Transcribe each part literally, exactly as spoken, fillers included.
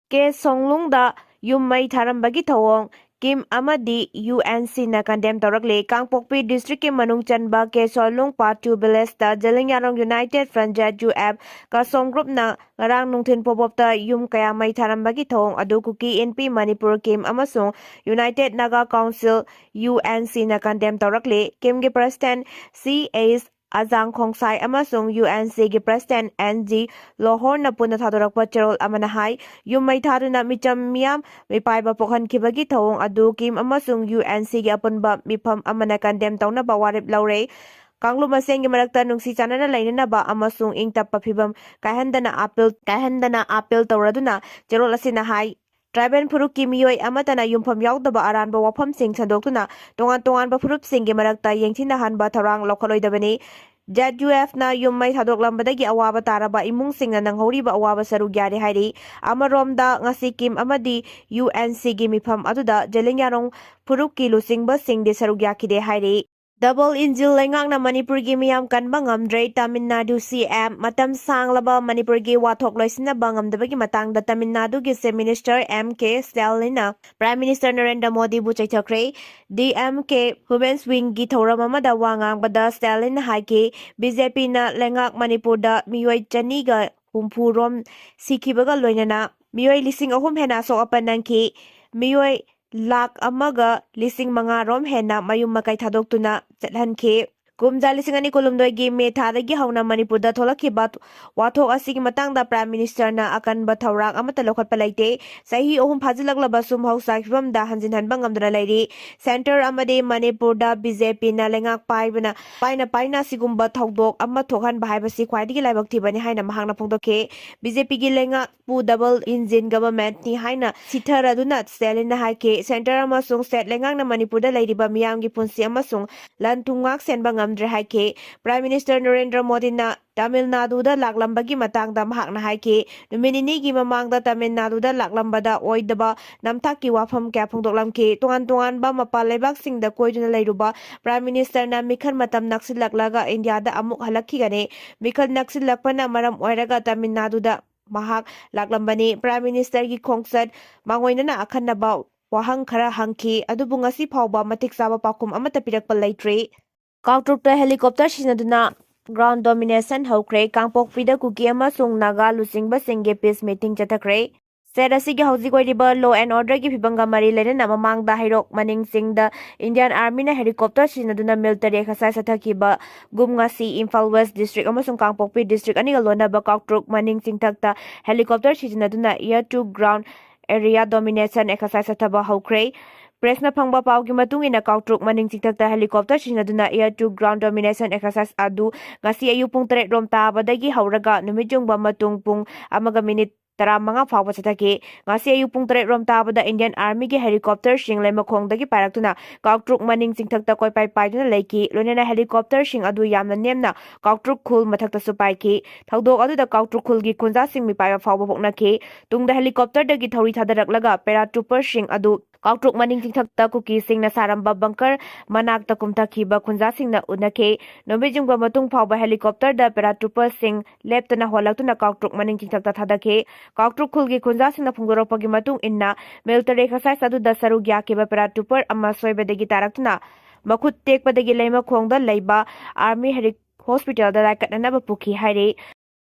ꯀꯦ ꯁꯣꯡꯂꯨꯡꯗ ꯌꯨꯝ ꯃꯩ ꯊꯥꯔꯝꯕꯒꯤ ꯊꯧꯑꯣꯡ ꯀꯤꯝ ꯑꯃꯗꯤ ꯌꯨ ꯑꯦꯟ ꯁꯤꯅ condemn ꯇꯧꯔꯛꯂꯦ꯫ ꯀꯥꯡꯄꯣꯛꯄꯤ districtꯀꯤ ꯃꯅꯨꯡ ꯆꯟꯕ ꯀꯦ ꯁꯣꯂꯨꯡ Part two villageꯇ Zeliangrong United Front, Z U F, ꯀꯥꯁꯣꯡ groupꯅ ꯉꯔꯥꯡ ꯅꯨꯡꯊꯤꯜ ꯄꯣꯄꯣꯞꯇ ꯌꯨꯝ ꯀꯌꯥ ꯃꯩ ꯊꯥꯔꯝꯕꯒꯤ ꯊꯧꯑꯣꯡ ꯑꯗꯨ Kuki Inpi Manipur ꯀꯤꯝ ꯑꯃꯁꯨꯡ United Naga Council, U N Cꯅ condemn ꯇꯧꯔꯛꯂꯦ꯫ ꯀꯤꯝꯒꯤ president C H ꯑꯖꯥꯡ ꯈꯣꯡꯁꯥꯏ ꯑꯃꯁꯨꯡ U N Cꯒꯤ president N G ꯂꯣꯍꯣꯔꯅ ꯄꯨꯟꯅ ꯊꯥꯗꯣꯔꯛꯄ ꯆꯦꯔꯣꯜ ꯑꯃꯅ ꯍꯥꯏ, ꯌꯨꯝ ꯃꯩ ꯊꯥꯗꯨꯅ ꯃꯤꯆꯝ ꯃꯤꯌꯥꯝ ꯃꯤꯄꯥꯏꯕ ꯄꯣꯛꯍꯟꯈꯤꯕꯒꯤ ꯊꯧꯑꯣꯡ ꯑꯗꯨ ꯀꯤꯝ ꯑꯃꯁꯨꯡ U N Cꯒꯤ ꯑꯄꯨꯟꯕ ꯃꯤꯐꯝ ꯑꯃꯅ condemn ꯇꯧꯅꯕ ꯋꯥꯔꯦꯞ ꯂꯧꯔꯦ꯫ ꯀꯥꯡꯂꯨꯞ ꯃꯁꯦꯟꯒꯤ ꯃꯔꯛꯇ ꯅꯨꯡꯁꯤ ꯆꯥꯟꯅꯅ ꯂꯩꯅꯅꯕ ꯑꯃꯁꯨꯡ ꯏꯪ ꯇꯞꯄ ꯐꯤꯕꯝ ꯀꯥꯏꯍꯟꯗꯅ appeal, ꯀꯥꯏꯍꯟꯗꯅ appeal ꯇꯧꯔꯗꯨꯅ ꯆꯦꯔꯣꯜ ꯑꯁꯤꯅ ꯍꯥꯏ, tribal ꯐꯨꯔꯨꯞꯀꯤ ꯃꯤꯑꯣꯏ ꯑꯃꯠꯇꯅ ꯌꯨꯝꯐꯝ ꯌꯥꯎꯗꯕ ꯑꯔꯥꯟꯕ ꯋꯥꯐꯝꯁꯤꯡ ꯁꯟꯗꯣꯛꯇꯨꯅ ꯇꯣꯉꯥꯟ ꯇꯣꯉꯥꯟꯕ ꯐꯨꯔꯨꯞꯁꯤꯡꯒꯤ ꯃꯔꯛꯇ ꯌꯦꯡꯊꯤꯅꯍꯟꯕ ꯊꯧꯔꯥꯡ ꯂꯧꯈꯠꯂꯣꯏꯗꯕꯅꯤ꯫ Z U Fꯅ ꯌꯨꯝ ꯃꯩ ꯊꯥꯗꯣꯛꯂꯝꯕꯗꯒꯤ ꯑꯋꯥꯕ ꯇꯥꯔꯕ ꯏꯃꯨꯡꯁꯤꯡꯅ ꯅꯪꯍꯧꯔꯤꯕ ꯑꯋꯥꯕ ꯁꯔꯨꯛ ꯌꯥꯔꯦ ꯍꯥꯏꯔꯤ꯫ ꯑꯃꯔꯣꯝꯗ, ꯉꯁꯤ ꯀꯤꯝ ꯑꯃꯗꯤ U N Cꯒꯤ ꯃꯤꯐꯝ ꯑꯗꯨꯗ ꯖꯦꯂꯤꯌꯥꯡꯔꯣꯡ ꯐꯨꯔꯨꯞꯀꯤ ꯂꯨꯆꯤꯡꯕꯁꯤꯡꯗꯤ ꯁꯔꯨꯛ ꯌꯥꯈꯤꯗꯦ ꯍꯥꯏꯔꯤ꯫ Double engine ꯂꯩꯉꯥꯛꯅ ꯃꯅꯤꯄꯨꯔꯒꯤ ꯃꯤꯌꯥꯝ ꯀꯟꯕ ꯉꯝꯗ꯭ꯔꯦ꯫ ꯇꯥꯃꯤꯜ ꯅꯥꯗꯨ C M ꯃꯇꯝ ꯁꯥꯡꯂꯕ ꯃꯅꯤꯄꯨꯔꯒꯤ ꯋꯥꯊꯣꯛ ꯂꯣꯏꯁꯤꯟꯅꯕ ꯉꯝꯗꯕꯒꯤ ꯃꯇꯥꯡꯗ ꯇꯥꯃꯤꯜ ꯅꯥꯗꯨꯒꯤ Chief Minister M K Stallinꯅ Prime Minister Narendra ꯃꯣꯗꯤꯕꯨ ꯆꯩꯊꯈ꯭ꯔꯦ꯫ D M K Women's Wingꯒꯤ ꯊꯧꯔꯝ ꯑꯃꯗ ꯋꯥ ꯉꯥꯡꯕꯗ Stallinꯅ ꯍꯥꯏꯈꯤ, B J Pꯅ ꯂꯩꯉꯥꯛ ꯃꯅꯤꯄꯨꯔꯗ ꯃꯤꯑꯣꯏ ꯆꯅꯤꯒ ꯍꯨꯝꯐꯨ ꯔꯣꯝ ꯁꯤꯈꯤꯕꯒ ꯂꯣꯏꯅꯅ ꯃꯤꯑꯣꯏ ꯂꯤꯁꯤꯡ ꯑꯍꯨꯝ ꯍꯦꯟꯅ ꯑꯁꯣꯛ ꯑꯄꯟ ꯅꯪꯈꯤ꯫ ꯃꯤꯑꯣꯏ ꯂꯥꯈ ꯑꯃꯒ ꯂꯤꯁꯤꯡ ꯃꯉꯥ ꯔꯣꯝ ꯍꯦꯟꯅ ꯃꯌꯨꯝ ꯃꯀꯩ ꯊꯥꯗꯣꯛꯇꯨꯅ ꯆꯠꯍꯟꯈꯤ꯫ ꯀꯨꯝꯖꯥ ꯂꯤꯁꯤꯡ ꯑꯅꯤ ꯀꯨꯟꯍꯨꯝꯗꯣꯏꯒꯤ ꯃꯦ ꯊꯥꯗꯒꯤ ꯍꯧꯅ ꯃꯅꯤꯄꯨꯔꯗ ꯊꯣꯛꯂꯛꯈꯤꯕ ꯋꯥꯊꯣꯛ ꯑꯁꯤꯒꯤ ꯃꯇꯥꯡꯗ Prime Ministerꯅ ꯑꯀꯟꯕ ꯊꯧꯔꯥꯡ ꯑꯃꯠꯇ ꯂꯧꯈꯠꯄ ꯂꯩꯇꯦ꯫ ꯆꯍꯤ ꯑꯍꯨꯝ ꯐꯥꯖꯤꯜꯂꯛꯂꯕꯁꯨ ꯃꯍꯧꯁꯥꯒꯤ ꯐꯤꯕꯝꯗ ꯍꯟꯖꯤꯟꯍꯟꯕ ꯉꯝꯗꯨꯅ ꯂꯩꯔꯤ꯫ Centre ꯑꯃꯗꯤ ꯃꯅꯤꯄꯨꯔꯗ B J Pꯅ ꯂꯩꯉꯥꯛ ꯄꯥꯏꯕꯅ, ꯄꯥꯏꯅ ꯄꯥꯏꯅ ꯑꯁꯤꯒꯨꯝꯕ ꯊꯧꯗꯣꯛ ꯑꯃ ꯊꯣꯛꯍꯟꯕ ꯍꯥꯏꯕꯁꯤ ꯈ꯭ꯋꯥꯏꯗꯒꯤ ꯂꯥꯏꯕꯛ ꯊꯤꯕꯅꯤ ꯍꯥꯏꯅ ꯃꯍꯥꯛꯅ ꯐꯣꯡꯗꯣꯛꯈꯤ꯫ B J Pꯒꯤ ꯂꯩꯉꯥꯛ ꯄꯨ double engine governmentꯅꯤ ꯍꯥꯏꯅ ꯁꯤꯊꯔꯗꯨꯅ Stallinꯅ ꯍꯥꯏꯈꯤ꯫ Centre ꯑꯃꯁꯨꯡ state ꯂꯩꯉꯥꯛꯅ ꯃꯅꯤꯄꯨꯔꯗ ꯂꯩꯔꯤꯕ ꯃꯤꯌꯥꯝꯒꯤ ꯄꯨꯟꯁꯤ ꯑꯃꯁꯨꯡ ꯂꯟ ꯊꯨꯝ ꯉꯥꯛ ꯁꯦꯟꯕ ꯉꯝꯗ꯭ꯔꯦ ꯍꯥꯏꯈꯤ꯫ Prime Minister ꯅꯔꯦꯟꯗ꯭ꯔ ꯃꯣꯗꯤꯅ ꯇꯥꯃꯤꯜ ꯅꯥꯗꯨꯗ ꯂꯥꯛꯂꯝꯕꯒꯤ ꯃꯇꯥꯡꯗ ꯃꯍꯥꯛꯅ ꯍꯥꯏꯈꯤ, ꯅꯨꯃꯤꯠ ꯅꯤꯅꯤꯒꯤ ꯃꯃꯥꯡꯗ ꯇꯥꯃꯤꯜ ꯅꯥꯗꯨꯗ ꯂꯥꯛꯂꯝꯕꯗ ꯑꯣꯏꯗꯕ ꯅꯝꯊꯥꯛꯀꯤ ꯋꯥꯐꯝ ꯀꯌꯥ ꯐꯣꯡꯗꯣꯛꯂꯝꯈꯤ꯫ ꯇꯣꯉꯥꯟ ꯇꯣꯉꯥꯟꯕ ꯃꯄꯥꯟ ꯂꯩꯕꯥꯛꯁꯤꯡꯗ ꯀꯣꯏꯗꯨꯅ ꯂꯩꯔꯨꯕ Prime Ministerꯅ ꯃꯤꯈꯜ ꯃꯇꯝ ꯅꯛꯁꯤꯜꯂꯛꯂꯒ ꯏꯟꯗꯤꯌꯥꯗ ꯑꯃꯨꯛ ꯍꯜꯂꯛꯈꯤꯒꯅꯤ꯫ ꯃꯤꯈꯜ ꯅꯛꯁꯤꯜꯂꯛꯄꯅ ꯃꯔꯝ ꯑꯣꯏꯔꯒ ꯇꯥꯃꯤꯜ ꯅꯥꯗꯨꯗ ꯃꯍꯥꯛ ꯂꯥꯛꯂꯝꯕꯅꯤ꯫ Prime Ministerꯒꯤ ꯈꯣꯡꯆꯠ ꯃꯥꯡꯑꯣꯏꯅꯅ ꯑꯈꯟꯅꯕ ꯋꯥꯍꯪ ꯈꯔ ꯍꯪꯈꯤ, ꯑꯗꯨꯕꯨ ꯉꯁꯤ ꯐꯥꯎꯕ ꯃꯇꯤꯛ ꯆꯥꯕ ꯄꯥꯎꯈꯨꯝ ꯑꯃꯠꯇ ꯄꯤꯔꯛꯄ ꯂꯩꯇ꯭ꯔꯤ꯫ ꯀꯥꯎꯇ꯭ꯔꯨꯛꯇ helicopter ꯁꯤꯖꯤꯟꯅꯗꯨꯅ ground domination ꯍꯧꯈ꯭ꯔꯦ꯫ ꯀꯥꯡꯄꯣꯛꯄꯤꯗ ꯀꯨꯀꯤ ꯑꯃꯁꯨꯡ ꯅꯥꯒꯥ ꯂꯨꯆꯤꯡꯕꯁꯤꯡꯒꯤ peace meeting ꯆꯠꯊꯈ꯭ꯔꯦ꯫ State ꯑꯁꯤꯒꯤ ꯍꯧꯖꯤꯛ ꯑꯣꯏꯔꯤꯕ law and orderꯒꯤ ꯐꯤꯕꯝꯒ ꯃꯔꯤ ꯂꯩꯅꯅ ꯃꯃꯥꯡꯗ ꯍꯩꯔꯣꯛ ꯃꯅꯤꯡ ꯆꯤꯡꯗ Indian Armyꯅ helicopter ꯁꯤꯖꯤꯟꯅꯗꯨꯅ military exercise ꯆꯠꯊꯈꯤꯕ ꯒꯨꯝ ꯉꯁꯤ ꯏꯝꯐꯥꯜ West District ꯑꯃꯁꯨꯡ ꯀꯥꯡꯄꯣꯛꯄꯤ District ꯑꯅꯤꯒ ꯂꯣꯟꯅꯕ ꯀꯥꯎꯇ꯭ꯔꯨꯛ ꯃꯅꯤꯡ ꯆꯤꯡꯊꯛꯇ helicopter ꯁꯤꯖꯤꯟꯅꯗꯨꯅ air to ground area domination exercise ꯆꯠꯊꯕ ꯍꯧꯈ꯭ꯔꯦ꯫ Pressꯅ ꯐꯪꯕ ꯄꯥꯎꯒꯤ ꯃꯇꯨꯡ ꯏꯟꯅ ꯀꯥꯎꯇ꯭ꯔꯨꯛ ꯃꯅꯤꯡ ꯆꯤꯡꯊꯛꯇ helicopter ꯁꯤꯖꯤꯟꯅꯗꯨꯅ air to ground domination exercise ꯑꯗꯨ ꯉꯁꯤ ꯑꯌꯨꯛ ꯄꯨꯡ ꯇꯔꯦꯠ ꯔꯣꯝ ꯇꯥꯕꯗꯒꯤ ꯍꯧꯔꯒ ꯅꯨꯃꯤꯠ ꯌꯨꯡꯕ ꯃꯇꯨꯡ ꯄꯨꯡ ꯑꯃꯒ minute ꯇꯔꯥꯃꯉꯥ ꯐꯥꯎꯕ ꯆꯠꯊꯈꯤ꯫ ꯉꯁꯤ ꯑꯌꯨꯛ ꯄꯨꯡ ꯇꯔꯦꯠ ꯔꯣꯝ ꯇꯥꯕꯗ Indian Armyꯒꯤ helicopterꯁꯤꯡ ꯂꯩꯃꯈꯣꯡꯗꯒꯤ ꯄꯥꯏꯔꯛꯇꯨꯅ ꯀꯥꯎꯇ꯭ꯔꯨꯛ ꯃꯅꯤꯡ ꯆꯤꯡꯊꯛꯇ ꯀꯣꯏꯄꯥꯏ ꯄꯥꯏꯗꯨꯅ ꯂꯩꯈꯤ꯫ ꯂꯣꯏꯅꯅ helicopterꯁꯤꯡ ꯑꯗꯨ ꯌꯥꯝꯅ ꯅꯦꯝꯅ ꯀꯥꯎꯇ꯭ꯔꯨꯛ ꯈꯨꯜ ꯃꯊꯛꯇꯁꯨ ꯄꯥꯏꯈꯤ꯫ ꯊꯧꯗꯣꯛ ꯑꯗꯨꯗ ꯀꯥꯎꯇ꯭ꯔꯨꯛ ꯈꯨꯜꯒꯤ ꯈꯨꯟꯖꯥꯁꯤꯡ ꯃꯤꯄꯥꯏꯕ ꯐꯥꯎꯕ ꯄꯣꯛꯅꯈꯤ꯫ ꯇꯨꯡꯗ helicopterꯗꯒꯤ ꯊꯧꯔꯤ ꯊꯥꯗꯔꯛꯂꯒ paratrooperꯁꯤꯡ ꯑꯗꯨ ꯀꯥꯎꯇ꯭ꯔꯨꯛ ꯃꯅꯤꯡ ꯆꯤꯡꯊꯛꯇ ꯀꯨꯀꯤꯁꯤꯡꯅ ꯁꯥꯔꯝꯕ bunker ꯃꯅꯥꯛꯇ ꯀꯨꯝꯊꯈꯤꯕ ꯈꯨꯟꯖꯥꯁꯤꯡꯅ ꯎꯅꯈꯤ꯫ ꯅꯨꯃꯤꯠ ꯌꯨꯡꯕ ꯃꯇꯨꯡ ꯐꯥꯎꯕ helicopterꯗ paratrooperꯁꯤꯡ ꯂꯦꯞꯇꯅ ꯍꯣꯜꯂꯛꯇꯨꯅ ꯀꯥꯎꯇ꯭ꯔꯨꯛ ꯃꯅꯤꯡ ꯆꯤꯡꯊꯛꯇ ꯊꯥꯗꯈꯤ꯫ ꯀꯥꯎꯇ꯭ꯔꯨꯛ ꯈꯨꯜꯒꯤ ꯈꯨꯟꯖꯥꯁꯤꯡꯅ ꯐꯣꯡꯗꯣꯔꯛꯄꯒꯤ ꯃꯇꯨꯡ ꯏꯟꯅ, military exercise ꯑꯗꯨꯗ ꯁꯔꯨꯛ ꯌꯥꯈꯤꯕ paratrooper ꯑꯃ ꯁꯣꯏꯕꯗꯒꯤ ꯇꯥꯔꯛꯇꯨꯅ ꯃꯈꯨꯠ ꯇꯦꯛꯄꯗꯒꯤ ꯂꯩꯃꯈꯣꯡꯗ ꯂꯩꯕ Army heli-, hospitalꯗ ꯂꯥꯏꯀꯠꯅꯅꯕ ꯄꯨꯈꯤ ꯍꯥꯏꯔꯤ꯫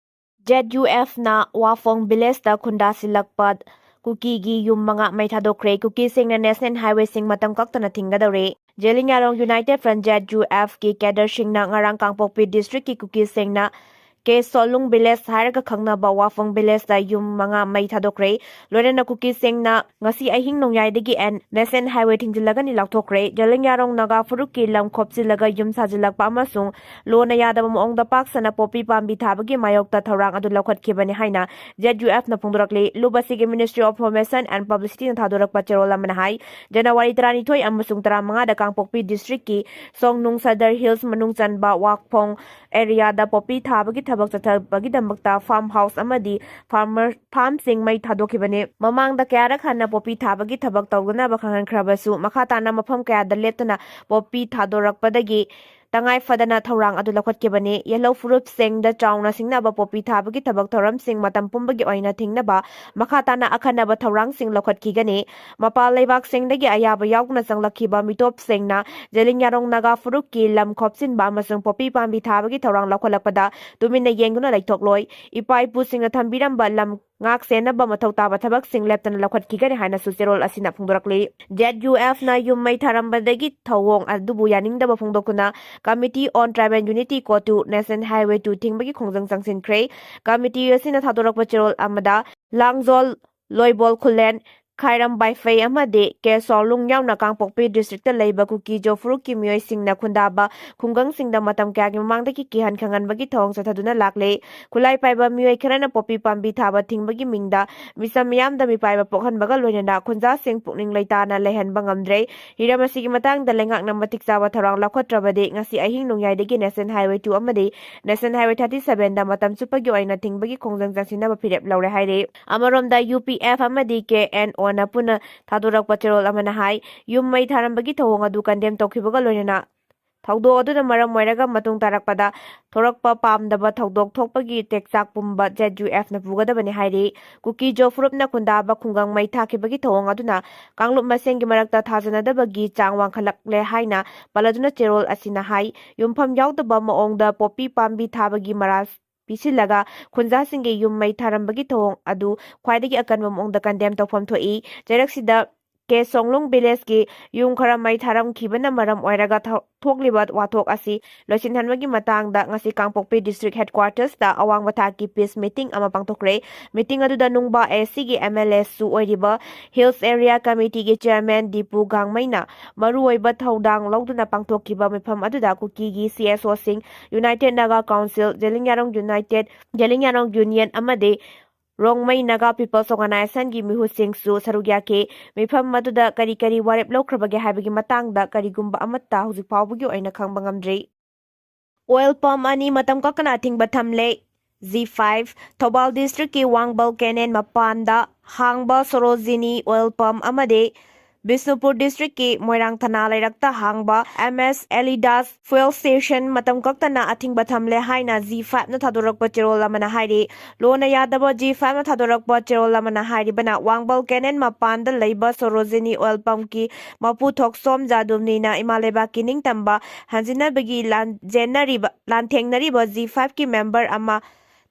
ZUFꯅ ꯋꯥꯐꯣꯡ villageꯇ ꯈꯨꯟꯗꯥꯁꯤꯜꯂꯛꯄ ꯀꯨꯀꯤꯒꯤ ꯌꯨꯝ ꯃꯉꯥ ꯃꯩ ꯊꯥꯗꯣꯛꯈ꯭ꯔꯦ꯫ ꯀꯨꯀꯤꯁꯤꯡꯅ national highwayꯁꯤꯡ ꯃꯇꯝ ꯀꯛꯇꯅ ꯊꯤꯡꯒꯗꯧꯔꯦ꯫ ꯖꯦꯂꯤꯌꯥꯡꯔꯣꯡ United Front, ZUFꯀꯤ cadreꯁꯤꯡꯅ ꯉꯔꯥꯡ ꯀꯥꯡꯄꯣꯛꯄꯤ districtꯀꯤ ꯀꯨꯀꯤꯁꯤꯡꯅ ꯀꯦ ꯁꯣꯂꯨꯡ village ꯍꯥꯏꯔꯒ ꯈꯪꯅꯕ ꯋꯥꯐꯣꯡ villageꯇ ꯌꯨꯝ ꯃꯉꯥ ꯃꯩ ꯊꯥꯗꯣꯛꯈ꯭ꯔꯦ꯫ ꯂꯣꯏꯅꯅ ꯀꯨꯀꯤꯁꯤꯡꯅ ꯉꯁꯤ ꯑꯍꯤꯡ ꯅꯣꯡꯌꯥꯏꯗꯒꯤ and national highway ꯊꯤꯡꯖꯤꯜꯂꯒꯅꯤ ꯂꯥꯎꯊꯣꯛꯈ꯭ꯔꯦ꯫ Zeliangrong Naga ꯐꯨꯔꯨꯞꯀꯤ ꯂꯝ ꯈꯣꯞꯆꯤꯜꯂꯒ ꯌꯨꯝ ꯁꯥꯖꯤꯜꯂꯛꯄ ꯑꯃꯁꯨꯡ ꯂꯣꯅ ꯌꯥꯗꯕ ꯃꯑꯣꯡꯗ ꯄꯥꯛ ꯁꯟꯅ ꯄꯣꯄꯤ ꯄꯥꯝꯕꯤ ꯊꯥꯕꯒꯤ ꯃꯥꯌꯣꯛꯇ ꯊꯧꯔꯥꯡ ꯑꯗꯨ ꯂꯧꯈꯠꯈꯤꯕꯅꯤ ꯍꯥꯏꯅ ZUFꯅ ꯐꯣꯡꯗꯣꯔꯛꯂꯤ꯫ ꯂꯨꯞ ꯑꯁꯤꯒꯤ Ministry of Information and Publicityꯅ ꯊꯥꯗꯣꯔꯛꯄ ꯆꯦꯔꯣꯜ ꯑꯃꯅ ꯍꯥꯏ, ꯖꯅꯋꯥꯔꯤ ꯇꯔꯥꯅꯤꯊꯣꯏ ꯑꯃꯁꯨꯡ ꯇꯔꯥꯃꯉꯥꯗ ꯀꯥꯡꯄꯣꯛꯄꯤ districtꯀꯤ ꯁꯣꯡꯅꯨꯡ Sadar Hills ꯃꯅꯨꯡ ꯆꯟꯕ ꯋꯥꯛꯐꯣꯡ areaꯗ ꯄꯣꯄꯤ ꯊꯥꯕꯒꯤ ꯊꯕꯛ ꯆꯠꯊꯕꯒꯤꯗꯃꯛꯇ farm house ꯑꯃꯗꯤ farmer, farmꯁꯤꯡ ꯃꯩ ꯊꯥꯗꯣꯛꯈꯤꯕꯅꯤ꯫ ꯃꯃꯥꯡꯗ ꯀꯌꯥꯔꯛ ꯍꯟꯅ ꯄꯣꯄꯤ ꯊꯥꯕꯒꯤ ꯊꯕꯛ ꯇꯧꯗꯅꯕ ꯈꯪꯍꯟꯈ꯭ꯔꯕꯁꯨ, ꯃꯈꯥ ꯇꯥꯅ ꯃꯐꯝ ꯀꯌꯥꯗ ꯂꯦꯞꯇꯅ ꯄꯣꯄꯤ ꯊꯥꯗꯣꯔꯛꯄꯗꯒꯤ ꯇꯉꯥꯏ ꯐꯗꯅ ꯊꯧꯔꯥꯡ ꯑꯗꯨ ꯂꯧꯈꯠꯈꯤꯕꯅꯤ꯫ ꯌꯦꯜꯍꯧ ꯐꯨꯔꯨꯞꯁꯤꯡꯗ ꯆꯥꯎꯅ ꯁꯤꯡꯅꯕ ꯄꯣꯄꯤ ꯊꯥꯕꯒꯤ ꯊꯕꯛ ꯊꯧꯔꯝꯁꯤꯡ ꯃꯇꯝ ꯄꯨꯝꯕꯒꯤ ꯑꯣꯏꯅ ꯊꯤꯡꯅꯕ ꯃꯈꯥ ꯇꯥꯅ ꯑꯈꯟꯅꯕ ꯊꯧꯔꯥꯡꯁꯤꯡ ꯂꯧꯈꯠꯈꯤꯒꯅꯤ꯫ ꯃꯄꯥꯟ ꯂꯩꯕꯥꯛꯁꯤꯡꯗꯒꯤ ꯑꯌꯥꯕ ꯌꯥꯎꯗꯅ ꯆꯪꯂꯛꯈꯤꯕ ꯃꯤꯇꯣꯞꯁꯤꯡꯅ ꯖꯦꯂꯤꯡꯌꯥꯔꯣꯡ ꯅꯥꯒꯥ ꯐꯨꯔꯨꯞꯀꯤ ꯂꯝ ꯈꯣꯞꯆꯤꯟꯕ ꯑꯃꯁꯨꯡ ꯄꯣꯄꯤ ꯄꯥꯝꯕꯤ ꯊꯥꯕꯒꯤ ꯊꯧꯔꯥꯡ ꯂꯧꯈꯠꯂꯛꯄꯗ ꯇꯨꯃꯤꯟꯅ ꯌꯦꯡꯗꯨꯅ ꯂꯩꯊꯣꯛꯂꯣꯏ꯫ ꯏꯄꯥ ꯏꯄꯨꯁꯤꯡꯅ ꯊꯝꯕꯤꯔꯝꯕ ꯂꯝ ꯉꯥꯛ ꯁꯦꯟꯅꯕ ꯃꯊꯧ ꯇꯥꯕ ꯊꯕꯛꯁꯤꯡ ꯂꯦꯞꯇꯅ ꯂꯧꯈꯠꯈꯤꯒꯅꯤ ꯍꯥꯏꯅꯁꯨ ꯆꯦꯔꯣꯜ ꯑꯁꯤꯅ ꯐꯣꯡꯗꯣꯔꯛꯂꯤ꯫ ꯖꯦꯠ ꯌꯨ ꯑꯦꯐꯅ ꯌꯨꯝ ꯃꯩ ꯊꯥꯔꯝꯕꯗꯒꯤ ꯊꯧꯑꯣꯡ ꯑꯗꯨꯕꯨ ꯌꯥꯅꯤꯡꯗꯕ ꯐꯣꯡꯗꯣꯛꯇꯨꯅ Committee on Tribal Unity ꯀꯣꯇꯨ National Highway two ꯊꯤꯡꯕꯒꯤ ꯈꯣꯡꯖꯪ ꯆꯪꯁꯤꯟꯈ꯭ꯔꯦ꯫ ꯀꯃꯤꯇꯤ ꯑꯁꯤꯅ ꯊꯥꯗꯣꯔꯛꯄ ꯆꯦꯔꯣꯜ ꯑꯃꯗ ꯂꯥꯡꯖꯣꯜ, ꯂꯣꯏꯕꯣꯜ ꯈꯨꯂꯦꯟ, ꯈꯥꯏꯔꯝ ꯕꯥꯏꯐꯩ ꯑꯃꯗꯤ ꯀꯦ ꯁꯣꯂꯨꯡ ꯌꯥꯎꯅ ꯀꯥꯡꯄꯣꯛꯄꯤ ꯗꯤꯁꯇ꯭ꯔꯤꯛꯇ ꯂꯩꯕ ꯀꯨꯀꯤ ꯖꯣ ꯐꯨꯔꯨꯞꯀꯤ ꯃꯤꯑꯣꯏꯁꯤꯡꯅ ꯈꯨꯟꯗꯥꯕ ꯈꯨꯡꯒꯪꯁꯤꯡꯗ ꯃꯇꯝ ꯀꯌꯥꯒꯤ ꯃꯃꯥꯡꯗꯒꯤ ꯀꯤꯍꯟ ꯈꯪꯍꯟꯕꯒꯤ ꯊꯧꯑꯣꯡ ꯆꯠꯊꯗꯨꯅ ꯂꯥꯛꯂꯦ꯫ ꯈꯨꯠꯂꯥꯏ ꯄꯥꯏꯕ ꯃꯤꯑꯣꯏ ꯈꯔꯅ ꯄꯣꯄꯤ ꯄꯥꯝꯕꯤ ꯊꯥꯕ ꯊꯤꯡꯕꯒꯤ ꯃꯤꯡꯗ ꯃꯤꯆꯝ ꯃꯤꯌꯥꯝꯗ ꯃꯤꯄꯥꯏꯕ ꯄꯣꯛꯍꯟꯕꯒ ꯂꯣꯏꯅꯅ ꯈꯨꯟꯖꯥꯁꯤꯡ ꯄꯨꯛꯅꯤꯡ ꯂꯩꯇꯥꯅ ꯂꯩꯍꯟꯕ ꯉꯝꯗ꯭ꯔꯦ꯫ ꯍꯤꯔꯝ ꯑꯁꯤꯒꯤ ꯃꯇꯥꯡꯗ ꯂꯩꯉꯥꯛꯅ ꯃꯇꯤꯛ ꯆꯥꯕ ꯊꯧꯔꯥꯡ ꯂꯧꯈꯠꯇ꯭ꯔꯕꯗꯤ ꯉꯁꯤ ꯑꯍꯤꯡ ꯅꯣꯡꯌꯥꯏꯗꯒꯤ National Highway two ꯑꯃꯗꯤ National Highway thirty sevenꯗ ꯃꯇꯝ ꯆꯨꯞꯄꯒꯤ ꯑꯣꯏꯅ ꯊꯤꯡꯕꯒꯤ ꯈꯣꯡꯖꯪ ꯆꯪꯁꯤꯟꯅꯕ ꯐꯤꯔꯦꯞ ꯂꯧꯔꯦ ꯍꯥꯏꯔꯤ꯫ ꯑꯃꯔꯣꯝꯗ ꯌꯨ ꯄꯤ ꯑꯦꯐ ꯑꯃꯗꯤ ꯀꯦ ꯑꯦꯟ ꯑꯣꯅ ꯄꯨꯟꯅ ꯊꯥꯗꯣꯔꯛꯄ ꯆꯦꯔꯣꯜ ꯑꯃꯅ ꯍꯥꯏ, ꯌꯨꯝ ꯃꯩ ꯊꯥꯔꯝꯕꯒꯤ ꯊꯧꯑꯣꯡ ꯑꯗꯨ ꯀꯟꯗꯦꯝ ꯇꯧꯈꯤꯕꯒ ꯂꯣꯏꯅꯅ ꯊꯧꯗꯣꯛ ꯑꯗꯨꯅ ꯃꯔꯝ ꯑꯣꯏꯔꯒ ꯃꯇꯨꯡ ꯇꯥꯔꯛꯄꯗ ꯊꯣꯔꯛꯄ ꯄꯥꯝꯗꯕ ꯊꯧꯗꯣꯛ ꯊꯣꯛꯄꯒꯤ ꯇꯦꯛꯆꯥꯛ ꯄꯨꯝꯕ ꯖꯦꯠ ꯌꯨ ꯑꯦꯐꯅ ꯄꯨꯒꯗꯕꯅꯤ ꯍꯥꯏꯔꯤ꯫ ꯀꯨꯀꯤ ꯖꯣ ꯐꯨꯔꯨꯞꯅ ꯈꯨꯟꯗꯥꯕ ꯈꯨꯡꯒꯪ ꯃꯩ ꯊꯥꯈꯤꯕꯒꯤ ꯊꯧꯑꯣꯡ ꯑꯗꯨꯅ ꯀꯥꯡꯂꯨꯞ ꯃꯁꯦꯟꯒꯤ ꯃꯔꯛꯇ ꯊꯥꯖꯅꯗꯕꯒꯤ ꯆꯥꯡ ꯋꯥꯡꯈꯠꯂꯛꯂꯦ ꯍꯥꯏꯅ ꯄꯜꯂꯗꯨꯅ ꯆꯦꯔꯣꯜ ꯑꯁꯤꯅ ꯍꯥꯏ, ꯌꯨꯝꯐꯝ ꯌꯥꯎꯗꯕ ꯃꯑꯣꯡꯗ ꯄꯣꯄꯤ ꯄꯥꯝꯕꯤ ꯊꯥꯕꯒꯤ ꯃꯔꯥꯜ ꯄꯤꯁꯤꯜꯂꯒ ꯈꯨꯟꯖꯥꯁꯤꯡꯒꯤ ꯌꯨꯝ ꯃꯩ ꯊꯥꯔꯝꯕꯒꯤ ꯊꯧꯑꯣꯡ ꯑꯗꯨ ꯈ꯭ꯋꯥꯏꯗꯒꯤ ꯑꯀꯟꯕ ꯃꯑꯣꯡꯗ ꯀꯟꯗꯦꯝ ꯇꯧꯐꯝ ꯊꯣꯛꯏ꯫ ꯆꯩꯔꯛꯁꯤꯗ ꯀꯦ ꯁꯣꯡꯂꯨꯡ ꯚꯤꯂꯦꯖꯀꯤ ꯌꯨꯝ ꯈꯔ ꯃꯩ ꯊꯥꯔꯝꯈꯤꯕꯅ ꯃꯔꯝ ꯑꯣꯏꯔꯒ ꯊꯣ-, ꯊꯣꯛꯂꯤꯕ ꯋꯥꯊꯣꯛ ꯑꯁꯤ ꯂꯣꯏꯁꯤꯟꯍꯟꯕꯒꯤ ꯃꯇꯥꯡꯗ ꯉꯁꯤ ꯀꯥꯡꯄꯣꯛꯄꯤ ꯗꯤꯁꯇ꯭ꯔꯤꯛ ꯍꯦꯗꯀ꯭ꯋꯥꯔꯇꯔꯁꯇ ꯑꯋꯥꯡꯕ ꯊꯥꯛꯀꯤ ꯄꯤꯁ ꯃꯤꯇꯤꯡ ꯑꯃ ꯄꯥꯡꯊꯣꯛꯈ꯭ꯔꯦ꯫ ꯃꯤꯇꯤꯡ ꯑꯗꯨꯗ ꯅꯨꯡꯕꯥ ꯑꯦ ꯁꯤꯒꯤ ꯑꯦꯝ ꯑꯦꯜ ꯑꯦꯁꯨ ꯑꯣꯏꯔꯤꯕ ꯍꯤꯜꯁ ꯑꯦꯔꯤꯌꯥ ꯀꯃꯤꯇꯤꯒꯤ ꯆꯤꯌꯔꯃꯦꯟ ꯗꯤꯄꯨ ꯒꯥꯡꯃꯩꯅ ꯃꯔꯨꯑꯣꯏꯕ ꯊꯧꯗꯥꯡ ꯂꯧꯗꯨꯅ ꯄꯥꯡꯊꯣꯛꯈꯤꯕ ꯃꯤꯐꯝ ꯑꯗꯨꯗ ꯀꯨꯀꯤꯒꯤ ꯁꯤ ꯑꯦꯁ ꯑꯣꯁꯤꯡ, united Naga council, Zeliangrong united, Zeliangrong union ꯑꯃꯗꯤ ꯔꯣꯡꯃꯩ ꯅꯥꯒꯥ ꯄꯤꯄꯜꯁ ꯑꯣꯔꯒꯅꯥꯏꯖꯦꯁꯟꯒꯤ ꯃꯤꯍꯨꯠꯁꯤꯡꯁꯨ ꯁꯔꯨꯛ ꯌꯥꯈꯤ꯫ ꯃꯤꯐꯝ ꯑꯗꯨꯗ ꯀꯔꯤ ꯀꯔꯤ ꯋꯥꯔꯦꯞ ꯂꯧꯈ꯭ꯔꯕꯒꯦ ꯍꯥꯏꯕꯒꯤ ꯃꯇꯥꯡꯗ ꯀꯔꯤꯒꯨꯝꯕ ꯑꯃꯠꯇ ꯍꯧꯖꯤꯛ ꯐꯥꯎꯕꯒꯤ ꯑꯣꯏꯅ ꯈꯪꯕ ꯉꯝꯗ꯭ꯔꯤ꯫ ꯑꯣꯏꯜ ꯄꯝ ꯑꯅꯤ ꯃꯇꯝ ꯀꯛꯇꯅ ꯑꯊꯤꯡꯕ ꯊꯝꯂꯦ꯫ ꯖꯤ ꯐꯥꯏꯚ, ꯊꯧꯕꯥꯜ ꯗꯤꯁꯇ꯭ꯔꯤꯛꯀꯤ ꯋꯥꯡꯕꯜ ꯀꯦꯅꯦꯟ ꯃꯄꯥꯟꯗ ꯍꯥꯡꯕ ꯁꯣꯔꯣꯖꯤꯅꯤ ꯑꯣꯏꯜ ꯄꯝ ꯑꯃꯗꯤ ꯕꯤꯁꯅꯨꯄꯨꯔ ꯗꯤꯁꯇ꯭ꯔꯤꯛꯀꯤ ꯃꯣꯏꯔꯥꯡ ꯊꯅꯥ ꯂꯩꯔꯛꯇ ꯍꯥꯡꯕ ꯑꯦꯝ ꯑꯦꯁ ꯑꯦꯂꯤꯗꯥꯁ ꯐ꯭ꯌꯨꯑꯦꯜ ꯁ꯭ꯇꯦꯁꯟ ꯃꯇꯝ ꯀꯛꯇꯅ ꯑꯊꯤꯡꯕ ꯊꯝꯂꯦ ꯍꯥꯏꯅ ꯖꯤ ꯐꯥꯏꯚꯅ ꯊꯥꯗꯣꯔꯛꯄ ꯆꯦꯔꯣꯜ ꯑꯃꯅ ꯍꯥꯏꯔꯤ꯫ ꯂꯣꯟꯅ ꯌꯥꯗꯕ ꯖꯤ ꯐꯥꯏꯚꯅ ꯊꯥꯗꯣꯔꯛꯄ ꯆꯦꯔꯣꯜ ꯑꯃꯅ ꯍꯥꯏꯔꯤꯕꯅ ꯋꯥꯡꯕꯜ ꯀꯦꯅꯦꯜ ꯃꯄꯥꯟꯗ ꯂꯩꯕ ꯁꯣꯔꯣꯖꯤꯅꯤ ꯑꯣꯏꯜ ꯄꯝꯞꯀꯤ ꯃꯄꯨ ꯊꯣꯛꯁꯣꯝ ꯖꯥꯗꯨꯝꯅꯤꯅ ꯏꯃꯥ ꯂꯩꯕꯥꯛꯀꯤ ꯅꯤꯡꯇꯝꯕ ꯍꯟꯖꯤꯟꯅꯕꯒꯤ ꯂꯥꯟꯖꯦꯟꯅꯔꯤꯕ, ꯂꯥꯟꯊꯦꯡꯅꯔꯤꯕ ꯖꯤ ꯐꯥꯏꯚꯀꯤ ꯃꯦꯝꯕꯔ ꯑꯃ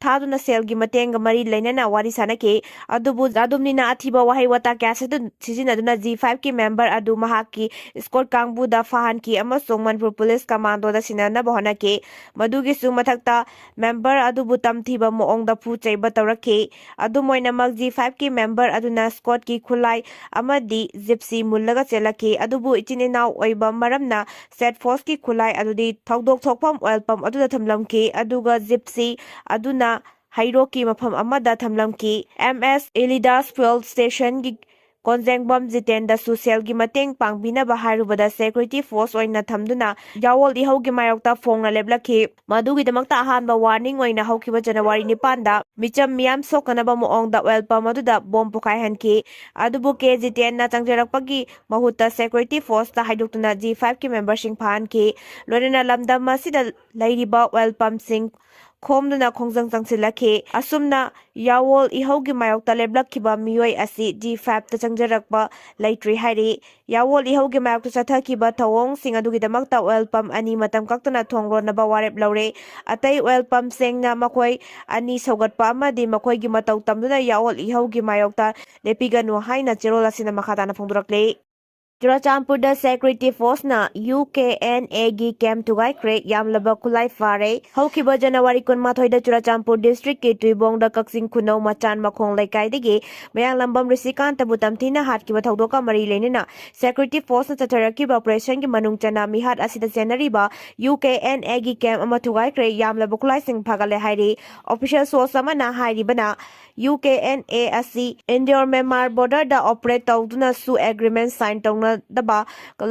ꯊꯥꯗꯨꯅ ꯁꯦꯜꯒꯤ ꯃꯇꯦꯡꯒ ꯃꯔꯤ ꯂꯩꯅꯅ ꯋꯥꯔꯤ ꯁꯥꯅꯈꯤ꯫ ꯑꯗꯨꯕꯨ ꯖꯥꯗꯨꯝꯅꯤꯅ ꯑꯊꯤꯕ ꯋꯥꯍꯩ ꯋꯥꯇꯥ ꯀꯌꯥ ꯁꯤꯖꯤꯟ-, ꯁꯤꯖꯤꯟꯅꯗꯨꯅ ꯖꯤ ꯐꯥꯏꯚꯀꯤ ꯃꯦꯝꯕꯔ ꯑꯗꯨ ꯃꯍꯥꯛꯀꯤ ꯏꯁꯀꯣꯔꯠ ꯀꯥꯡꯕꯨꯗ ꯐꯥꯍꯟꯈꯤ ꯑꯃꯁꯨꯡ ꯃꯅꯤꯄꯨꯔ ꯄꯨꯂꯤꯁ ꯀꯃꯥꯟꯗꯣꯗ ꯁꯤꯟꯅꯅꯕ ꯍꯣꯠꯅꯈꯤ꯫ ꯃꯗꯨꯒꯤꯁꯨ ꯃꯊꯛꯇ ꯃꯦꯝꯕꯔ ꯑꯗꯨꯕꯨ ꯇꯝꯊꯤꯕ ꯃꯑꯣꯡꯗ ꯐꯨ ꯆꯩꯕ ꯇꯧꯔꯛꯈꯤ꯫ ꯑꯗꯨꯝ ꯑꯣꯏꯅꯃꯛ, ꯖꯤ ꯐꯥꯏꯚꯀꯤ ꯃꯦꯝꯕꯔ ꯑꯗꯨꯅ ꯏꯁꯀꯣꯔꯠꯀꯤ ꯈꯨꯠꯂꯥꯏ ꯑꯃꯗꯤ ꯖꯤꯞꯁꯤ ꯃꯨꯜꯂꯒ ꯆꯦꯜꯂꯛꯈꯤ꯫ ꯑꯗꯨꯕꯨ ꯏꯆꯤꯟ ꯏꯅꯥꯎ ꯑꯣꯏꯕ ꯃꯔꯝꯅ ꯁꯦꯠ ꯐꯣꯔꯁꯀꯤ ꯈꯨꯠꯂꯥꯏ ꯑꯗꯨꯗꯤ ꯊꯧꯗꯣꯛ ꯊꯣꯛꯐꯝ ꯑꯣꯏꯜ ꯄꯝꯞ ꯑꯗꯨꯗ ꯊꯝꯂꯝꯈꯤ, ꯑꯗꯨꯒ ꯖꯤꯞꯁꯤ ꯑꯗꯨꯅ ꯍꯩꯔꯣꯛꯀꯤ ꯃꯐꯝ ꯑꯃꯗ ꯊꯝꯂꯝꯈꯤ꯫ ꯑꯦꯝ ꯑꯦꯁ ꯏꯂꯤꯗꯥꯁ ꯐ꯭ꯌꯨꯑꯦꯜ ꯁ꯭ꯇꯦꯁꯟꯒꯤ ꯀꯣꯟꯖꯦꯡꯕꯝ ꯖꯤꯇꯦꯟꯗꯁꯨ ꯁꯦꯜꯒꯤ ꯃꯇꯦꯡ ꯄꯥꯡꯕꯤꯅꯕ ꯍꯥꯏꯔꯨꯕꯗ ꯁꯦꯀ꯭ꯌꯨꯔꯤꯇꯤ ꯐꯣꯔꯁ ꯑꯣꯏꯅ ꯊꯝꯗꯨꯅ ꯌꯥꯋꯣꯜ ꯏꯍꯧꯒꯤ ꯃꯥꯌꯣꯛꯇ ꯐꯣꯡꯅ ꯂꯦꯞꯂꯛꯈꯤ꯫ ꯃꯗꯨꯒꯤꯗꯃꯛꯇ ꯑꯍꯥꯟꯕ ꯋꯥꯔꯅꯤꯡ ꯑꯣꯏꯅ ꯍꯧꯈꯤꯕ ꯖꯅꯋꯥꯔꯤ ꯅꯤꯄꯥꯟꯗ ꯃꯤꯆꯝ ꯃꯤꯌꯥꯝ ꯁꯣꯛꯇꯅꯕ ꯃꯑꯣꯡꯗ ꯑꯣꯏꯜ ꯄꯝꯞ ꯑꯗꯨꯗ ꯕꯣꯝ ꯄꯣꯈꯥꯏꯍꯟꯈꯤ꯫ ꯑꯗꯨꯕꯨ ꯀꯦ ꯖꯤꯇꯦꯟꯅ ꯆꯪꯖꯔꯛꯄꯒꯤ ꯃꯍꯨꯠꯇ ꯁꯦꯀ꯭ꯌꯨꯔꯤꯇꯤ ꯐꯣꯔꯁꯇ ꯍꯥꯏꯗꯣꯛꯇꯨꯅ ꯖꯤ ꯐꯥꯏꯚꯀꯤ ꯃꯦꯝꯕꯔꯁꯤꯡ ꯐꯥꯍꯟꯈꯤ꯫ ꯂꯣꯏꯅꯅ ꯂꯝꯗꯝ ꯑꯁꯤꯗ ꯂꯩꯔꯤꯕ ꯑꯣꯏꯜ ꯄꯝꯞꯁꯤꯡ ꯈꯣꯝꯗꯨꯅ ꯈꯣꯡꯖꯪ ꯆꯪꯁꯤꯜꯂꯛꯈꯤ꯫ ꯑꯁꯨꯝꯅ ꯌꯥꯋꯣꯜ ꯏꯍꯧꯒꯤ ꯃꯥꯌꯣꯛꯇ ꯂꯦꯞꯂꯛꯈꯤꯕ ꯃꯤꯑꯣꯏ ꯑꯁꯤ ꯖꯤ ꯐꯥꯏꯚꯇ ꯆꯪꯖꯔꯛꯄ ꯂꯩꯇ꯭ꯔꯤ ꯍꯥꯏꯔꯤ꯫ ꯌꯥꯋꯣꯜ ꯏꯍꯧꯒꯤ ꯃꯥꯌꯣꯛꯇ ꯆꯠꯊꯈꯤꯕ ꯊꯧꯑꯣꯡꯁꯤꯡ ꯑꯗꯨꯒꯤꯗꯃꯛꯇ ꯑꯣꯏꯜ ꯄꯝꯞ ꯑꯅꯤ ꯃꯇꯝ ꯀꯛꯇꯅ ꯊꯣꯡ ꯂꯣꯟꯅꯕ ꯋꯥꯔꯦꯞ ꯂꯧꯔꯦ꯫ ꯑꯇꯩ ꯑꯣꯏꯜ ꯄꯝꯞꯁꯤꯡꯅ ꯃꯈꯣꯏ ꯑꯅꯤ ꯁꯧꯒꯠꯄ ꯑꯃꯗꯤ ꯃꯈꯣꯏꯒꯤ ꯃꯇꯧ ꯇꯝꯗꯨꯅ ꯌꯥꯋꯣꯜ ꯏꯍꯧꯒꯤ ꯃꯥꯌꯣꯛꯇ ꯂꯦꯞꯄꯤꯒꯅꯨ ꯍꯥꯏꯅ ꯆꯦꯔꯣꯜ ꯑꯁꯤꯅ ꯃꯈꯥ ꯇꯥꯅ ꯐꯣꯡꯗꯣꯔꯛꯂꯤ꯫ ꯆꯨꯔꯥꯆꯥꯟꯄꯨꯔꯗ ꯁꯦꯀ꯭ꯌꯨꯔꯤꯇꯤ ꯐꯣꯔꯁꯅ ꯌꯨ ꯀꯦ ꯑꯦꯟ ꯑꯦꯒꯤ ꯀꯦꯝꯞ ꯊꯨꯒꯥꯏꯈ꯭ꯔꯦ, ꯌꯥꯝꯂꯕ ꯈꯨꯠꯂꯥꯏ ꯐꯥꯔꯦ꯫ ꯍꯧꯈꯤꯕ ꯖꯅꯋꯥꯔꯤ ꯀꯨꯟꯃꯥꯊꯣꯏꯗ ꯆꯨꯔꯥꯆꯥꯟꯄꯨꯔ ꯗꯤꯁꯇ꯭ꯔꯤꯛꯀꯤ ꯇꯨꯏꯕꯣꯡꯗ ꯀꯛꯆꯤꯡ ꯈꯨꯅꯧ ꯃꯆꯥꯟ ꯃꯈꯣꯡ ꯂꯩꯀꯥꯏꯗꯒꯤ ꯃꯌꯥꯡꯂꯝꯕꯝ ꯔꯤꯁꯤꯀꯥꯟꯇꯕꯨ ꯇꯝꯊꯤꯅ ꯍꯥꯠꯈꯤꯕ ꯊꯧꯗꯣꯛꯀ ꯃꯔꯤ ꯂꯩꯅꯅ ꯁꯦꯀ꯭ꯌꯨꯔꯤꯇꯤ ꯐꯣꯔꯁꯅ ꯆꯠꯊꯔꯛꯈꯤꯕ ꯑꯣꯄꯔꯦꯁꯟꯒꯤ ꯃꯅꯨꯡ ꯆꯟꯅ ꯃꯤꯍꯥꯠ ꯑꯁꯤꯗ ꯆꯦꯟꯅꯔꯤꯕ ꯌꯨ ꯀꯦ ꯑꯦꯟ ꯑꯦꯒꯤ ꯀꯦꯝꯞ ꯑꯃ ꯊꯨꯒꯥꯏꯈ꯭ꯔꯦ, ꯌꯥꯝꯂꯕ ꯈꯨꯠꯂꯥꯏꯁꯤꯡ ꯐꯥꯒꯠꯂꯦ ꯍꯥꯏꯔꯤ꯫ ꯑꯣꯐꯤꯁꯤꯌꯦꯜ ꯁꯣꯔꯁ ꯑꯃꯅ ꯍꯥꯏꯔꯤꯕꯅ, ꯌꯨ ꯀꯦ ꯑꯦꯟ ꯑꯦ ꯑꯁꯤ ꯏꯟꯗꯤꯌꯥ ꯃ꯭ꯌꯥꯟꯃꯥꯔ ꯕꯣꯔꯗꯔꯗ ꯑꯣꯄꯔꯦꯠ ꯇꯧꯗꯨꯅꯁꯨ ꯑꯦꯒ꯭ꯔꯤꯃꯦꯟ ꯁꯥꯏꯟ ꯇꯧꯅꯗꯕ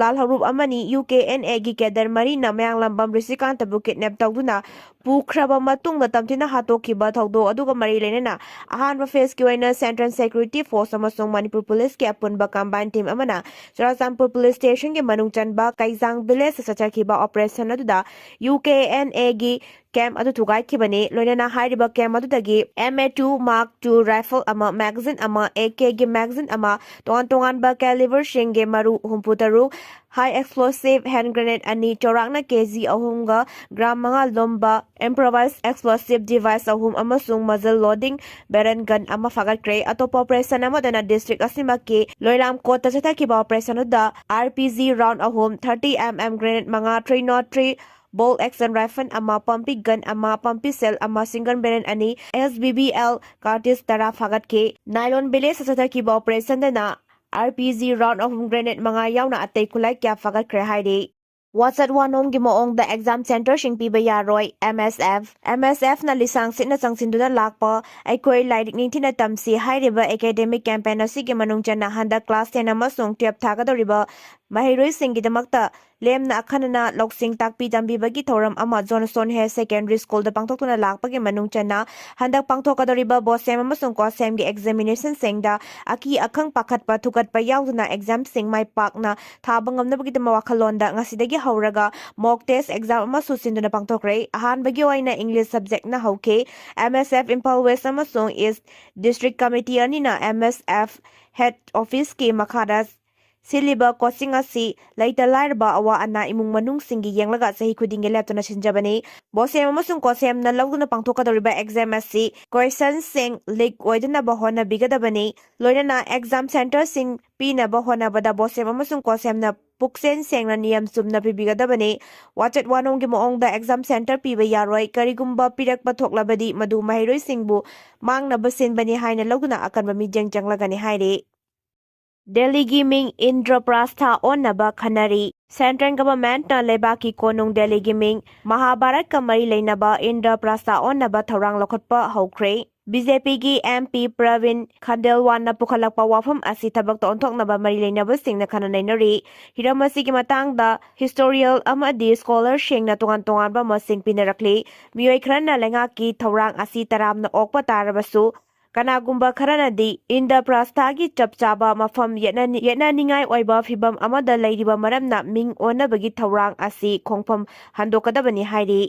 ꯂꯥꯜꯍꯧꯔꯨꯞ ꯑꯃꯅꯤ꯫ ꯌꯨ ꯀꯦ ꯑꯦꯟ ꯑꯦꯒꯤ ꯀꯦꯗꯔ ꯃꯔꯤꯅ ꯃꯌꯥꯡꯂꯝꯕꯝ ꯔꯤꯁꯤꯀꯥꯟꯇꯕꯨ ꯀꯤꯗꯅꯦꯞ ꯇꯧꯗꯨꯅ ꯄꯨꯈ꯭ꯔꯕ ꯃꯇꯨꯡꯗ ꯇꯝꯊꯤꯅ ꯍꯥꯠꯇꯣꯛꯈꯤꯕ ꯊꯧꯗꯣꯛ ꯑꯗꯨꯒ ꯃꯔꯤ ꯂꯩꯅꯅ ꯑꯍꯥꯟꯕ ꯐꯦꯁꯀꯤ ꯑꯣꯏꯅ ꯁꯦꯟꯇ꯭ꯔꯦꯜ ꯁꯦꯀ꯭ꯌꯨꯔꯤꯇꯤ ꯐꯣꯔꯁ ꯑꯃꯁꯨꯡ ꯃꯅꯤꯄꯨꯔ ꯄꯨꯂꯤꯁꯀꯤ ꯑꯄꯨꯟꯕ ꯀꯝꯕꯥꯏꯟ ꯇꯤꯝ ꯑꯃꯅ ꯆꯨꯔꯥꯆꯥꯟꯄꯨꯔ ꯄꯨꯂꯤꯁ ꯁ꯭ꯇꯦꯁꯟꯒꯤ ꯃꯅꯨꯡ ꯆꯟꯕ ꯀꯩꯖꯥꯡ ꯚꯤꯂꯦꯖꯇ ꯆꯠꯊꯈꯤꯕ ꯑꯣꯄꯔꯦꯁꯟ ꯑꯗꯨꯗ ꯌꯨ ꯀꯦ ꯑꯦꯟ ꯑꯦꯒꯤ ꯀꯦꯝꯞ ꯑꯗꯨ ꯊꯨꯒꯥꯏꯈꯤꯕꯅꯤ꯫ ꯂꯣꯏꯅꯅ ꯍꯥꯏꯔꯤꯕ ꯀꯦꯝꯞ ꯑꯗꯨꯗꯒꯤ M A two, mark two rifle ꯑꯃ, ꯃꯦꯒꯥꯖꯤꯟ ꯑꯃ, ꯑꯦ ꯀꯦꯒꯤ ꯃꯦꯒꯥꯖꯤꯟ ꯑꯃ, ꯇꯣꯉꯥꯟ ꯇꯣꯉꯥꯟꯕ ꯀꯦꯂꯤꯕꯔꯁꯤꯡꯒꯤ ꯃꯔꯨ ꯍꯨꯝꯐꯨ ꯇꯔꯨꯛ, ꯍꯥꯏ ꯑꯦꯛꯁꯄ꯭ꯂꯣꯁꯤꯚ ꯍꯦꯟ ꯒ꯭ꯔꯦꯅꯦꯗ ꯑꯅꯤ, ꯆꯥꯎꯔꯥꯛꯅ ꯀꯦ ꯖꯤ ꯑꯍꯨꯝꯒ ꯒ꯭ꯔꯥꯝ ꯃꯉꯥ ꯂꯨꯝꯕ ꯏꯝꯄ꯭ꯔꯣꯚꯥꯏꯖ ꯑꯦꯛꯁꯄ꯭ꯂꯣꯁꯤꯚ ꯗꯤꯚꯥꯏꯁ ꯑꯍꯨꯝ ꯑꯃꯁꯨꯡ ꯃꯖꯜ ꯂꯣꯗꯤꯡ ꯕꯦꯔꯟ ꯒꯟ ꯑꯃ ꯐꯥꯒꯠꯈ꯭ꯔꯦ꯫ ꯑꯇꯣꯞꯄ ꯑꯣꯄꯔꯦꯁꯟ ꯑꯃꯗꯅ ꯗꯤꯁꯇ꯭ꯔꯤꯛ ꯑꯁꯤꯃꯛꯀꯤ ꯂꯣꯏꯂꯥꯝ ꯀꯣꯠꯇ ꯆꯠꯊꯈꯤꯕ ꯑꯣꯄꯔꯦꯁꯟ ꯑꯗꯨꯗ ꯑꯥꯔ ꯄꯤ ꯖꯤ ꯔꯥꯎꯟ ꯑꯍꯨꯝ, ꯊꯥꯔꯇꯤ ꯑꯦꯝ ꯑꯦꯝ ꯒ꯭ꯔꯦꯅꯦꯗ ꯃꯉꯥ, ꯊ꯭ꯔꯤ ꯅꯣꯠ ꯊ꯭ꯔꯤ ꯕꯣꯜ ꯑꯦꯛꯁꯟ ꯔꯥꯏꯐꯜ ꯑꯃ, ꯄꯝꯄꯤ ꯒꯟ ꯑꯃ, ꯄꯝꯄꯤ ꯁꯦꯜ ꯑꯃ, ꯁꯤꯡꯒꯟ ꯕꯦꯔꯦꯟ ꯑꯅꯤ, S B B L cartridge ꯇꯔꯥ ꯐꯥꯒꯠꯈꯤ꯫ ꯅꯥꯏꯂꯣꯟ ꯚꯤꯂꯦꯖꯇ ꯆꯠꯊꯈꯤꯕ ꯑꯣꯄꯔꯦꯁꯟꯗꯅ ꯑꯥꯔ ꯄꯤ ꯖꯤ ꯔꯥꯎꯟ ꯑꯍꯨꯝ, ꯒ꯭ꯔꯦꯅꯦꯗ ꯃꯉꯥ ꯌꯥꯎꯅ ꯑꯇꯩ ꯈꯨꯠꯂꯥꯏ ꯀꯌꯥ ꯐꯥꯒꯠꯈ꯭ꯔꯦ ꯍꯥꯏꯔꯤ꯫ ꯋꯥꯆꯠ ꯋꯥꯅꯣꯝꯒꯤ ꯃꯑꯣꯡꯗ ꯑꯦꯛꯖꯥꯝ ꯁꯦꯟꯇꯔꯁꯤꯡ ꯄꯤꯕ ꯌꯥꯔꯣꯏ, ꯑꯦꯝ ꯑꯦꯁ ꯑꯦꯐ꯫ ꯑꯦꯝ ꯑꯦꯁ ꯑꯦꯐꯅ ꯂꯤꯁꯥꯡ ꯁꯤꯠꯅ ꯆꯪꯁꯤꯟꯗꯨꯅ ꯂꯥꯛꯄ ꯑꯩꯈꯣꯏ ꯂꯥꯏꯔꯤꯛ ꯅꯤꯡꯊꯤꯅ ꯇꯝꯁꯤ ꯍꯥꯏꯔꯤꯕ ꯑꯦꯀꯥꯗꯦꯃꯤꯛ ꯀꯦꯝꯄꯦꯟ ꯑꯁꯤꯒꯤ ꯃꯅꯨꯡ ꯆꯟꯅ ꯍꯟꯗꯛ ꯀ꯭ꯂꯥꯁ ꯇꯦꯟ ꯑꯃꯁꯨꯡ ꯇꯨꯌꯦꯜꯐ ꯊꯥꯒꯗꯧꯔꯤꯕ ꯃꯍꯩꯔꯣꯏꯁꯤꯡꯒꯤꯗꯃꯛꯇ ꯂꯦꯝꯅ ꯑꯈꯟꯅꯅ ꯂꯧꯁꯤꯡ ꯇꯥꯛꯄꯤ ꯇꯝꯕꯤꯕꯒꯤ ꯊꯧꯔꯝ ꯑꯃ ꯖꯣꯟꯁꯇꯣꯟ ꯍꯥꯌꯔ ꯁꯦꯀꯦꯟꯗꯔꯤ ꯁ꯭ꯀꯨꯜꯗ ꯄꯥꯡꯊꯣꯛꯇꯨꯅ ꯂꯥꯛꯄꯒꯤ ꯃꯅꯨꯡ ꯆꯟꯅ ꯍꯟꯗꯛ ꯄꯥꯡꯊꯣꯛꯀꯗꯧꯔꯤꯕ ꯕꯣꯁꯦꯝ ꯑꯃꯁꯨꯡ ꯀꯣꯁꯦꯝꯒꯤ ꯑꯦꯛꯖꯥꯃꯤꯅꯦꯁꯟꯁꯤꯡꯗ ꯑꯀꯤ ꯑꯈꯪ ꯄꯥꯈꯠꯄ ꯊꯨꯀꯠꯄ ꯌꯥꯎꯗꯅ ꯑꯦꯛꯖꯥꯝꯁꯤꯡ ꯃꯥꯏ ꯄꯥꯛꯅ ꯊꯥꯕ ꯉꯝꯅꯕꯒꯤꯗꯃꯛ ꯋꯥꯈꯜꯂꯣꯟꯗ ꯉꯁꯤꯗꯒꯤ ꯍꯧꯔꯒ ꯃꯣꯛ ꯇꯦꯁ ꯑꯦꯛꯖꯥꯝ ꯑꯃ ꯁꯨ ꯁꯤꯟꯗꯨꯅ ꯄꯥꯡꯊꯣꯛꯈ꯭ꯔꯦ꯫ ꯑꯍꯥꯟꯕꯒꯤ ꯑꯣꯏꯅ ꯏꯪꯂꯤꯁ ꯁꯕꯖꯦꯛꯅ ꯍꯧꯈꯤ꯫ ꯑꯦꯝ ꯑꯦꯁ ꯑꯦꯐ ꯏꯝꯐꯥꯜ ꯋꯦꯁ ꯑꯃꯁꯨꯡ ꯏꯁ ꯗꯤꯁꯇ꯭ꯔꯤꯛ ꯀꯃꯤꯇꯤ ꯑꯅꯤꯅ ꯑꯦꯝ ꯑꯦꯁ ꯑꯦꯐ ꯍꯦꯗ ꯑꯣꯐꯤꯁꯀꯤ ꯃꯈꯥꯗ ꯁꯤꯜꯂꯤꯕ ꯀꯣꯆꯤꯡ ꯑꯁꯤ ꯂꯩꯇ ꯂꯥꯏꯔꯕ ꯑꯋꯥ ꯑꯅꯥ ꯏꯃꯨꯡ ꯃꯅꯨꯡꯁꯤꯡꯒꯤ ꯌꯦꯡꯂꯒ ꯆꯍꯤ ꯈꯨꯗꯤꯡꯒꯤ ꯂꯦꯞꯇꯅ ꯁꯤꯟꯖꯕꯅꯤ꯫ ꯕꯣꯁꯦꯝ ꯑꯃꯁꯨꯡ ꯀꯣꯁꯦꯝꯅ ꯂꯧꯗꯨꯅ ꯄꯥꯡꯊꯣꯛꯀꯗꯧꯔꯤꯕ ꯑꯦꯛꯖꯥꯝ ꯑꯁꯤ ꯀꯣꯏꯁꯟꯁꯤꯡ ꯂꯤꯛ ꯑꯣꯏꯗꯅꯕ ꯍꯣꯠꯅꯕꯤꯒꯗꯕꯅꯤ꯫ ꯂꯣꯏꯅꯅ ꯑꯦꯛꯖꯥꯝ ꯁꯦꯟꯇꯔꯁꯤꯡ ꯄꯤꯅꯕ ꯍꯣꯠꯅꯕꯗ ꯕꯣꯁꯦꯝ ꯑꯃꯁꯨꯡ ꯀꯣꯁꯦꯝꯅ ꯄꯨꯛꯆꯦꯜ ꯁꯦꯡꯅ ꯅꯤꯌꯝ ꯆꯨꯝꯅ ꯄꯤꯕꯤꯒꯗꯕꯅꯤ꯫ ꯋꯥꯆꯠ ꯋꯥꯅꯣꯝꯒꯤ ꯃꯑꯣꯡꯗ ꯑꯦꯛꯖꯥꯝ ꯁꯦꯟꯇꯔ ꯄꯤꯕ ꯌꯥꯔꯣꯏ꯫ ꯀꯔꯤꯒꯨꯝꯕ ꯄꯤꯔꯛꯄ ꯊꯣꯛꯂꯕꯗꯤ ꯃꯗꯨ ꯃꯍꯩꯔꯣꯏꯁꯤꯡꯕꯨ ꯃꯥꯡꯅꯕ ꯁꯤꯟꯕꯅꯤ ꯍꯥꯏꯅ ꯂꯧꯗꯨꯅ ꯑꯀꯟꯕ ꯃꯤꯠꯌꯦꯡ ꯆꯪꯂꯒꯅꯤ ꯍꯥꯏꯔꯤ꯫ ꯗꯦꯜꯂꯤꯒꯤ ꯃꯤꯡ ꯏꯟꯗ꯭ꯔꯄ꯭ꯔꯥꯁꯊꯥ ꯑꯣꯟꯅꯕ ꯈꯟꯅꯔꯤ꯫ ꯁꯦꯟꯇ꯭ꯔꯦꯜ ꯒꯚꯔꯟꯃꯦꯟꯠꯅ ꯂꯩꯕꯥꯛꯀꯤ ꯀꯣꯅꯨꯡ ꯗꯦꯜꯂꯤꯒꯤ ꯃꯤꯡ ꯃꯍꯥꯚꯥꯔꯠꯀ ꯃꯔꯤ ꯂꯩꯅꯕ ꯏꯟꯗ꯭ꯔꯄ꯭ꯔꯥꯁꯊꯥ ꯑꯣꯟꯅꯕ ꯊꯧꯔꯥꯡ ꯂꯧꯈꯠꯄ ꯍꯧꯈ꯭ꯔꯦ꯫ ꯕꯤ ꯖꯦ ꯄꯤꯒꯤ ꯑꯦꯝ ꯄꯤ ꯄ꯭ꯔꯕꯤꯟ ꯈꯟꯗꯦꯜꯋꯥꯜꯅ ꯄꯨꯈꯠꯂꯛꯄ ꯋꯥꯐꯝ ꯑꯁꯤ ꯊꯕꯛꯇ ꯑꯣꯟꯊꯣꯛꯅꯕ ꯃꯔꯤ ꯂꯩꯅꯕꯁꯤꯡꯅ ꯈꯟꯅ ꯅꯩꯅꯔꯤ꯫ ꯍꯤꯔꯝ ꯑꯁꯤꯒꯤ ꯃꯇꯥꯡꯗ historian ꯑꯃꯗꯤ scholarꯁꯤꯡꯅ ꯇꯣꯉꯥꯟ ꯇꯣꯉꯥꯟꯕ ꯃꯁꯤꯡ ꯄꯤꯅꯔꯛꯂꯤ꯫ ꯃꯤꯑꯣꯏ ꯈꯔꯅ ꯂꯩꯉꯥꯛꯀꯤ ꯊꯧꯔꯥꯡ ꯑꯁꯤ ꯇꯔꯥꯝꯅ ꯑꯣꯛꯄ ꯇꯥꯔꯕꯁꯨ, ꯀꯅꯥꯒꯨꯝꯕ ꯈꯔꯅꯗꯤ ꯏꯟꯗ꯭ꯔꯄ꯭ꯔꯁꯊꯒꯤ ꯆꯞ ꯆꯥꯕ ꯃꯐꯝ ꯌꯦꯠꯅꯅꯤ-, ꯌꯦꯠꯅꯅꯤꯡꯉꯥꯏ ꯑꯣꯏꯕ ꯐꯤꯚꯝ ꯑꯃꯗ ꯂꯩꯔꯤꯕ ꯃꯔꯝꯅ ꯃꯤꯡ ꯑꯣꯟꯅꯕꯒꯤ ꯊꯧꯔꯥꯡ ꯑꯁꯤ ꯈꯣꯡꯐꯝ ꯍꯟꯗꯣꯛꯀꯗꯕꯅꯤ ꯍꯥꯏꯔꯤ꯫